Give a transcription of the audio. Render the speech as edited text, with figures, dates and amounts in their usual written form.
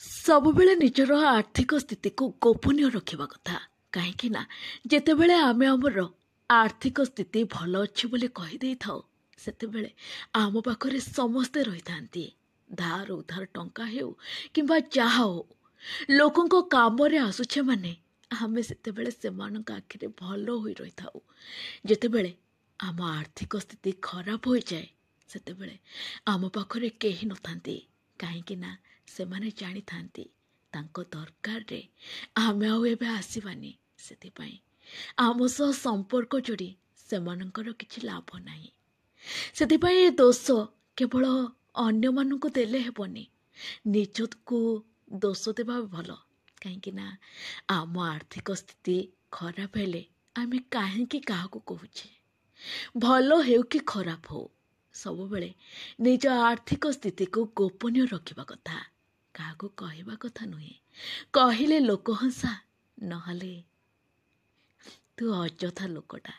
ସବୁବେଳେ ନିଜର ଆର୍ଥିକ ସ୍ଥିତିକୁ ଗୋପନୀୟ ରଖିବା କଥା, କାହିଁକି ନା ଯେତେବେଳେ ଆମେ ଆମର ଆର୍ଥିକ ସ୍ଥିତି ଭଲ ଅଛି ବୋଲି କହିଦେଇଥାଉ, ସେତେବେଳେ ଆମ ପାଖରେ ସମସ୍ତେ ରହିଥାନ୍ତି। ଧାର ଉଧାର ଟଙ୍କା ହେଉ କିମ୍ବା ଯାହା ହେଉ, ଲୋକଙ୍କ କାମରେ ଆସୁଛେ ମାନେ ଆମେ ସେତେବେଳେ ସେମାନଙ୍କ ଆଖିରେ ଭଲ ହୋଇ ରହିଥାଉ। ଯେତେବେଳେ ଆମ ଆର୍ଥିକ ସ୍ଥିତି ଖରାପ ହୋଇଯାଏ, ସେତେବେଳେ ଆମ ପାଖରେ କେହି ନଥାନ୍ତି, କାହିଁକି ନା ସେମାନେ ଜାଣିଥାନ୍ତି ତାଙ୍କ ଦରକାରରେ ଆମେ ଆଉ ଏବେ ଆସିବାନି। ସେଥିପାଇଁ ଆମ ସହ ସମ୍ପର୍କ ଯୋଡ଼ି ସେମାନଙ୍କର କିଛି ଲାଭ ନାହିଁ। ସେଥିପାଇଁ ଏ ଦୋଷ କେବଳ ଅନ୍ୟମାନଙ୍କୁ ଦେଲେ ହେବନି, ନିଜକୁ ଦୋଷ ଦେବା ଭଲ, କାହିଁକି ନା ଆମ ଆର୍ଥିକ ସ୍ଥିତି ଖରାପ ହେଲେ ଆମେ କାହିଁକି କାହାକୁ କହୁଛେ? ଭଲ ହେଉ କି ଖରାପ ହେଉ, ସବୁବେଳେ ନିଜ ଆର୍ଥିକ ସ୍ଥିତିକୁ ଗୋପନୀୟ ରଖିବା କଥା, କାହାକୁ କହିବା କଥା ନୁହେଁ। କହିଲେ ଲୋକ ହସା, ନହେଲେ ତୁ ଅଯଥା ଲୋକଟା।